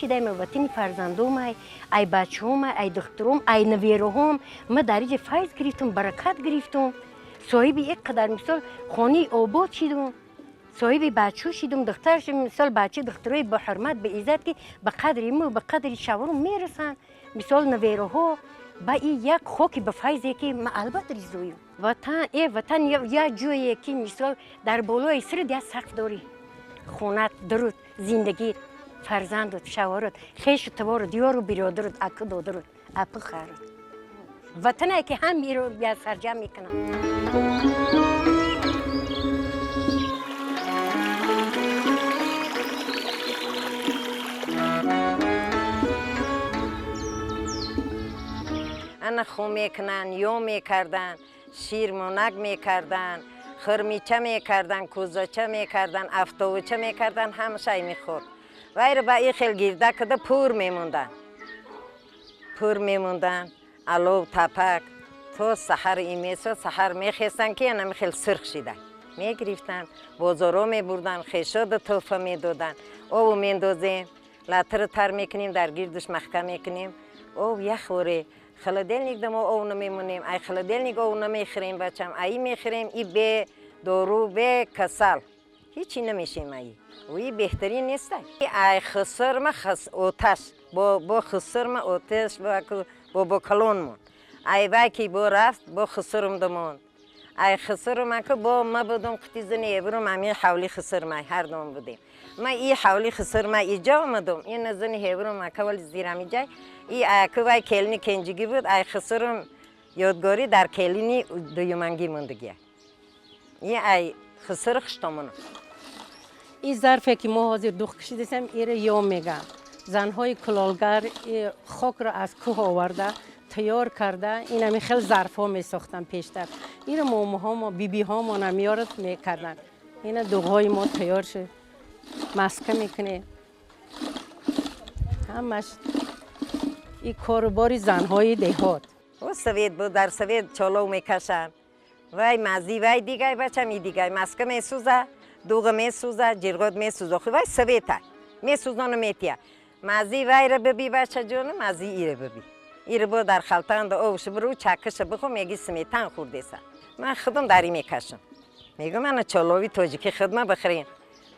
шидаем, ватани фарзандом, ай бачаҳом, ай духтуром, ай навераҳом. Ма дар иҷа файз гирифтум, баракат гирифтум, соҳиби як қадар мисол хонаи обод шидум, соҳиби бачаҳо шидум, духтар, мисол бача, духтурои ба ҳурмат, ба иззат, ки ба қадри мо, ба қадри шаврум мерасанд, мисол навераҳо ба и як хоки ба файзе, ки ма албатта ризоюм. Ватан, э ватан як ҷое ки мисол дар болои сирит як сақф дорӣ, хонат, дуруд, зиндагит, фарзандут, шавҳарот, хешу таборут, ёру биродарут, аку додарут, апу харут. Ватане ки ҳам иро сарҷам мекунам. Ана хун мекунанд, ё мекарданд, ширмонак мекарданд, хурмича мекарданд, кӯзача мекарданд, афтовуча мекарданд, ҳамашай мехӯрд. Вайро ба ин хел гирда када пур мемонданд, пур мемонданд, алов тапак то саҳар имесо саҳар мехестанд, ки анами хел сирх шида мегирифтанд, бозоро мебурданд, хешода тӯҳфа медоданд. Ову мендозем, латыру тар мекунем, дар гирдуш маҳкам мекунем, ов яхворе. Холодильник да мо ов намемонем, ай холодильник ов намехӯрем, бачам, аи мехӯрем, и бе дору, бе касал ҳичи намешем, аи и беҳтарин нестай. Ай хусурма оташ бо хусурма оташ бо калонмон, ай вай ки бо рафт, бо хусурум дамон, ай хусурма ки бо ма будум, қути зани ебурум, ами ҳавли хусурма ҳар дом будем. Ма и ҳавли хусурма иҷо омадум, ина зани ҳебурум акавали зирам иҷай и аку вай келини кенҷигӣ буд, ай хусурум ёдгорӣ дар келини дуюмангӣ мондагия, и ай хусур хуштомоно. Ин зарфе ки мо ҳозир дух кашидасем, иро ё мегӯям. Занҳои кулолгар хокро аз кӯҳ оварда, тайёр карда, инами хел зарфҳо месохтанд пештар. Иро момоҳомо, бибиҳомона меёрад, мекарданд. Ина дуғҳои мо тайёр шуд, маска мекунем, ҳамаш и корубори занҳои деҳот. Совет буд, дар совет чолов мекашанд, вай мази, вай дигай, бачам, и дигай маска месӯза, дуға месӯза, ҷирғот месӯза, охи вай совета месӯзону метия. Мази вайра биби, бачаҷону, мази ира биби, ира бо дар халтанда овша биру, чакаша бихӯ, меги сметан хӯрдеса. Ман худам дари мекашам, мегӯм, ана чолови тоҷики хидма бихӯрем,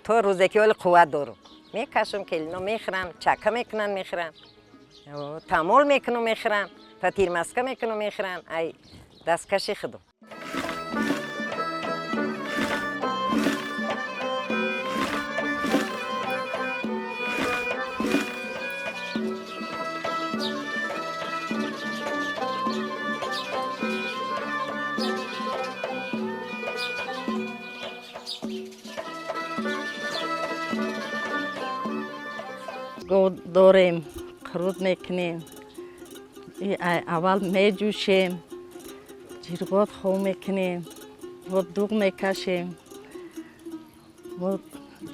то рӯзе ки оли қувват дорум, мекашам, келино мехӯранд, чака мекунанд, мехӯранд, тамол мекунам, мехӯранд, фатирмаска мекунам, мехӯранд, ай дасткаши худам. Гов дорем, қурут мекунем, аввал меҷӯшем, ҷирғот хов мекунем, бо дуғ мекашем, бо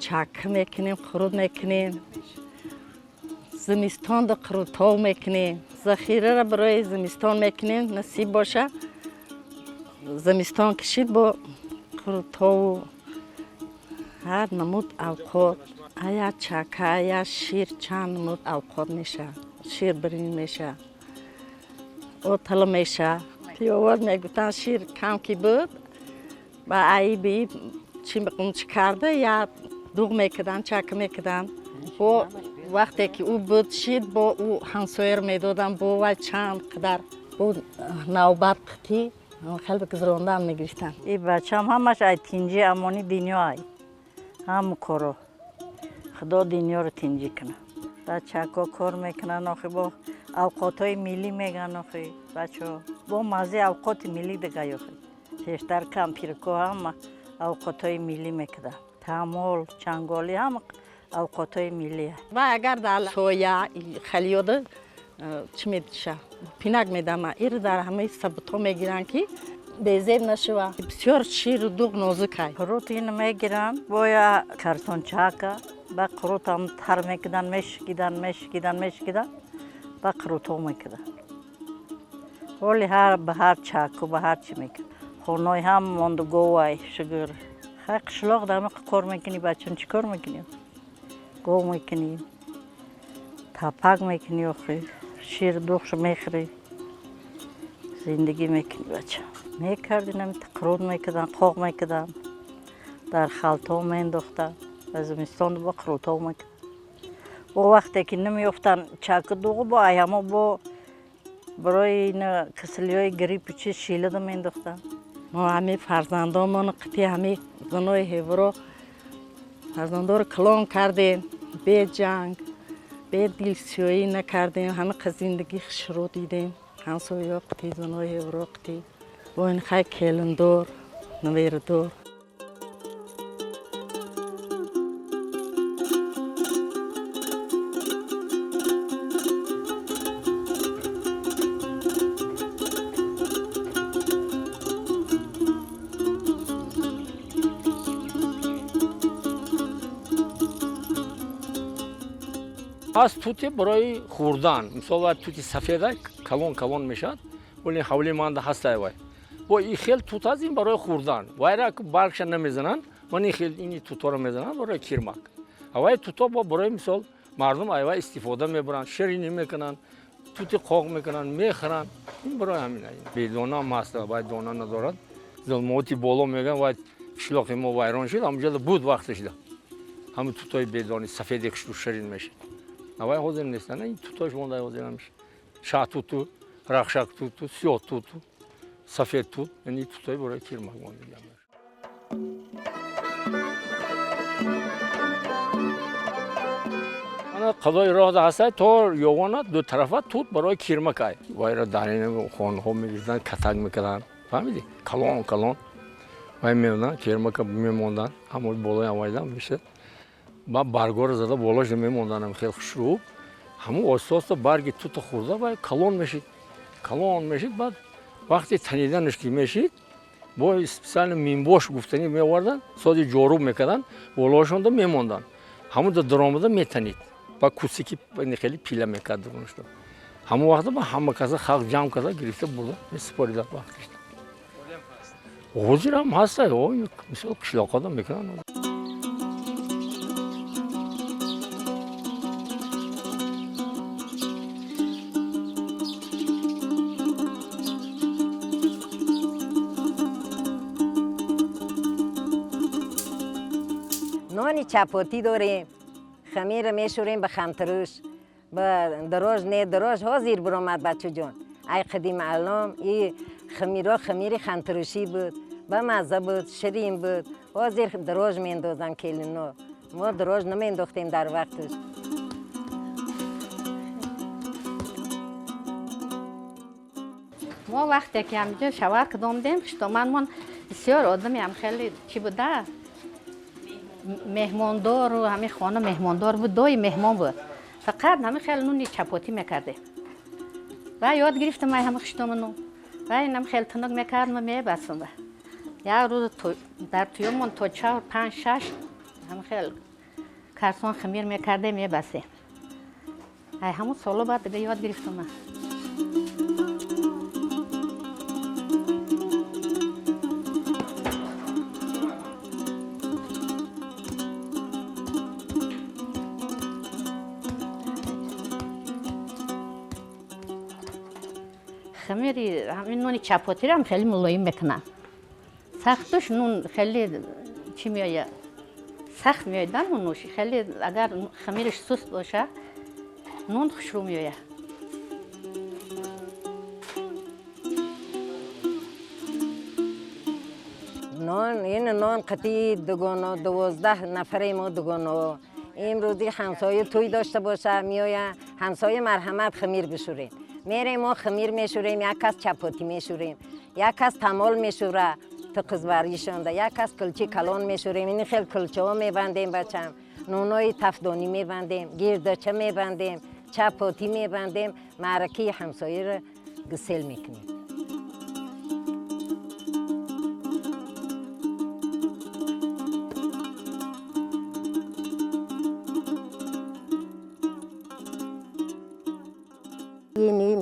чакка мекунем, қурут мекунем, зимистонда қурутов мекунем, захираро барои зимистон мекунем, насиб боша, зимистон кишид, бо қурутову ҳар намуд авқот, ая чака, ая шир, чанд намуд авқот меша, шир бирин меша, отала меша. Пиёвод мегуфтанд, шир кам ки буд, ба аи би чи чи карда, я дуғ мекарданд, чака мекарданд. Бо вақте ки ӯ буд, шид, бо ӯ ҳамсояро медоданд, бо вай чанд қадар бо навбат қитӣ хеле гузарондан мегирифтанд. И бачам ҳамаш ай тинҷи амони дунё, ай ҳаму коро худо дунёро тинҷӣ кунад. Бачако кор мекунанд, охи бо авқотҳои миллӣ мегӯянд, охи бачаҳо бо маззаи авқоти миллӣ дигай. Охи пештар кампирко ҳама авқотҳои миллӣ мекарданд, тамол, чанголӣ, ҳама авқотҳои миллӣ. Ва агар дар соя халиёда чӣ медиша, пинак медама, ир дар ҳамаи сабутҳо мегиранд, ки безеб нашава. Бисёр ширу дуғ нозукай. Қурут ин мегиранд, боя картончака ба қурутам тар мекунанд, мешикиданд, мешикиданд, мешикиданд, ба қурутҳо мекунанд. Ҳоли ҳар ба ҳар чаку ба ҳар чӣ мекунанд. Хонаи ҳам монду говай, шукр. Хай, қишлоқ дар кор мекунӣ, бачам, чӣ кор мекунӣ? Гов мекунӣ. Тапак мекунӣ охи, шир дуғш мехӯрӣ. Зиндагӣ мекунӣ бача. Мекардин, қурут мекардан, қоқ мекардан. Дар халтҳо меандохтан. Ба зимистон бо қурутҳо мекардан. Бо вақте ки намеёфтан чаку дуғу бо айҳамо бо барои касалиҳои гриппу чиз шилада меандохтан. Мо ҳами фарзандонмон қити ҳами занои ҳевро фарзандоро калон кардем, бе ҷанг, бе дилсиёӣ накардем, ҳама зиндагӣ хушрӯ дидем. Ҳамсояҳо қити занои ҳевро қити бо ин хай келиндор, наверадор. Аз тути барои хӯрдан, мисол вай тути сафеда калон калон мешавад, вале ҳавлии манда ҳастай вай. Бо ин хел тут аст, ин барои хӯрдан. Вайра баргша намезананд, ман ин хел ини тутҳоро мезананд барои кирмак. А вай туто бо барои мисол мардум айвай истифода мебаранд, ширинӣ мекунанд, тути қоқ мекунанд, мехӯранд. Ин барои ҳамин. Бедона ҳам ҳаст, вай дона надорад. Зулмоти боло мегӯянд, вай қишлоқи мо вайрон шуд, ҳамонҷода буд вақташда. Ҳамин тутои бедони сафеде хушрӯ ширин мешид. Авай ҳозир нестанд, ин тутош монда ҳозир ҳамеш. Шаҳтуту, рахшак туту, сиёҳ туту, сафед тут, яъне тутои барои кирмак монда. Ана қазои роҳда ҳастай то ёвона ду тарафа тут барои кирмак ай. Вайра дар ин хонаҳо мегирифтанд, катак мекарданд. Фаҳмидӣ? Калон калон. Вай мемонданд, кирмака мемонданд, ҳамон болои ҳамайдан мешад. Ба баргҳоро зада болош мемонданд, хеле хушрӯ. Ҳамон оҳиста оҳиста барги тута хӯрда вай калон мешид. Калон мешид, баъд вақте таниданаш ки мешид, бо специально минбош гуфтанӣ меоварданд, сози ҷоруб мекарданд, болоашонда мемонданд. Ҳамон даромада метанид. Ба кусики хеле пила мекард дурунашто. Ҳамон вақта ба ҳама каса халқ ҷамъ карда гирифта бурда месупорида вақташда. Ҳозир ҳам ҳаста, мисол қишлоқҳода мекунанд. нони чапотӣ дорем, хамира мешӯрем ба хамтаруш, ба дорож не дорож ҳозир биромад бачаҷон. Ай қадим алом и хамиро хамири хамтарушӣ буд, ба мазза буд, ширин буд. Ҳозир дорож меандозанд келино. Мо дорож намеандохтем дар вақташ. Мо вақте ки ҳаминҷо шавар кардомдем, хуштоманмон бисёр одами ҳам хеле чӣ буда, меҳмондору ҳамин хона меҳмондор буд, дои меҳмон буд. Фақат ҳамин хеле нуни чапотӣ мекардем. Ва ёд гирифтам ай ҳама хуштоману. Ва инам хеле тунук мекардам, мебастам. Як рӯз дар туёмон то 4, 5, 6 ҳамин хеле карсон хамир мекардем, мебастем. Ай ҳамон соло баъд дига ёд гирифтам ман. Хамири ҳамин нони чапотиро ҳам хеле мулоим мекунанд. Сахтуш нун хеле чӣ меояд? Сахт меояд нунуш. Хеле агар хамираш суст бошад, нун хушрӯ меояд. Нон, ин нон қатъи дугоно, 12 нафаре мо дугоно. Имрӯзи ҳамсоя тӯй дошта боша, меояд, ҳамсоя марҳамат хамир бишӯред. Мерем мо хамир мешӯрем, як кас чапотӣ мешӯрем, як кас тамол мешӯра то қизбаришонда, як кас кулчи калон мешӯрем. Ин хел кулчаҳо мебандем бачам, нунои тафдонӣ мебандем, гирдоча мебандем, чапотӣ мебандем, маъракаи ҳамсояро гусел мекунем.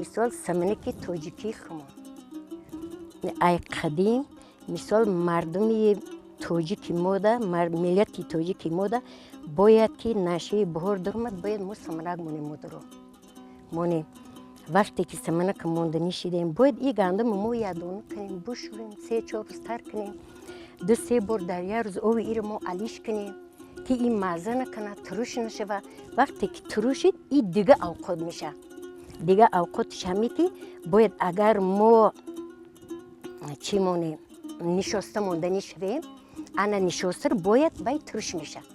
Мисол саманаки тоҷикии хумо. Ай қадим мисол мардуми Тоҷики мода, миллати тоҷики мода бояд ки нашъаи баҳор даромад, бояд мо саманак монем. Модаро монем. Вақте ки саманака монданӣ шидем, бояд и гандума мо ядона кунем, бушӯрем, 3-4 рӯз тар кунем, 2-3 бор дар як рӯз ови иро мо алиш кунем, ки ин мазза накунад, туруш нашава. Вақте ки турушид, и дига авқот мешавад. Дига авқотиш ҳаме ки бояд, агар мо чӣ монем, нишоста монданӣ шавем, ана нишостаро бояд вай туруш мешавад.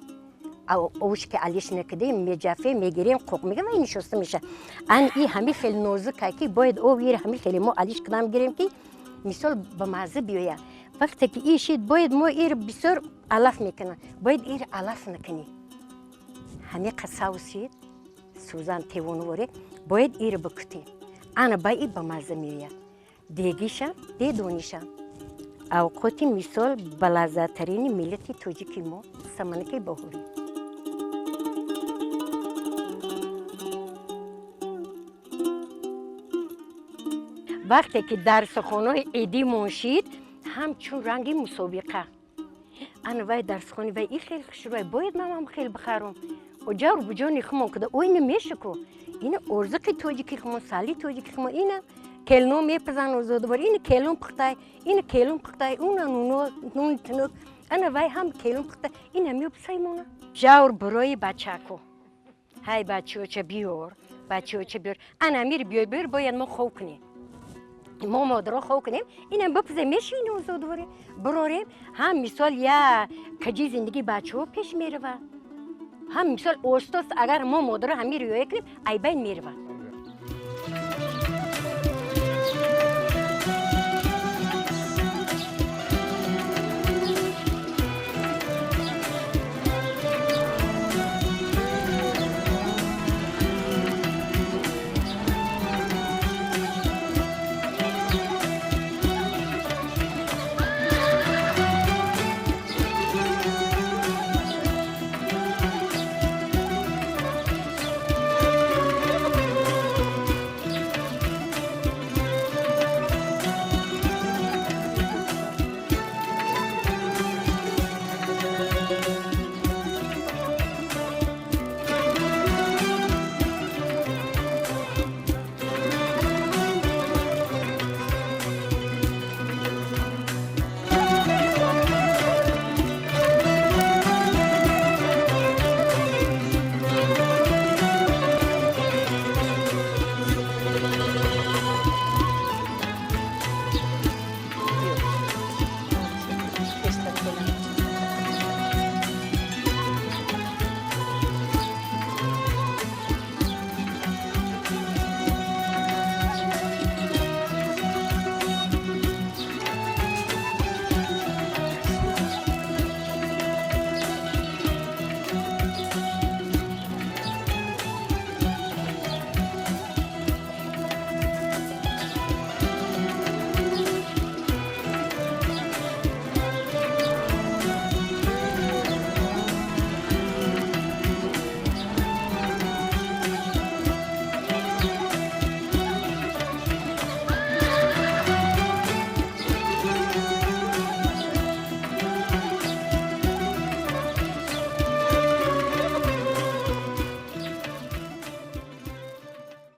Овш ки алиш накардем, меҷафем, мегирем, қоқ мегирем, вай нишоста мешавад. Ан и ҳами хеле нозука, ки бояд ови ҳами хеле мо алиш кунам гирем, ки мисол ба мазза биёяд. Вақте ки и шид, бояд мо ир бисёр алаф мекунам, бояд ир алаф накунӣ. Ҳамиқа савз шид, сӯзан тевонворе, бояд ир бикутем, ана ба и ба мазза меояд. Дегишам, дедонишам, авқоти мисол балаззаттарини миллати тоҷики мо саманаки баҳорӣ. Вақте ки дарсхонаҳои идимон шид, ҳамчун ранги мусобиқа, ана вай дарсхони вай и хел хушрӯй, бояд манам хел бихарам. Оҷавр буҷони хумон куда ой намешаку, ина орзуқи тоҷики хумон, сали тоҷики хумон, ина келно мепазан озодвор, ина келун пухтай, ина келун пухтай, уна нуни тунук, ана вай ҳам келун пухтай, ина меопсаймона. Ҷавр барои бачаку, ҳай бачаоча биёр, бачаоча биёр, ана мир биёй, биёр, бояд мо хов кунем, мо модаро хов кунем, инам бипузем, мешинем, озодворе бирорем. Ҳам мисол я каҷи зиндагии бачаҳо пеш мерава, ҳам мисол остост, агар мо модаро ҳамин риоя кунем, айбайн мерава.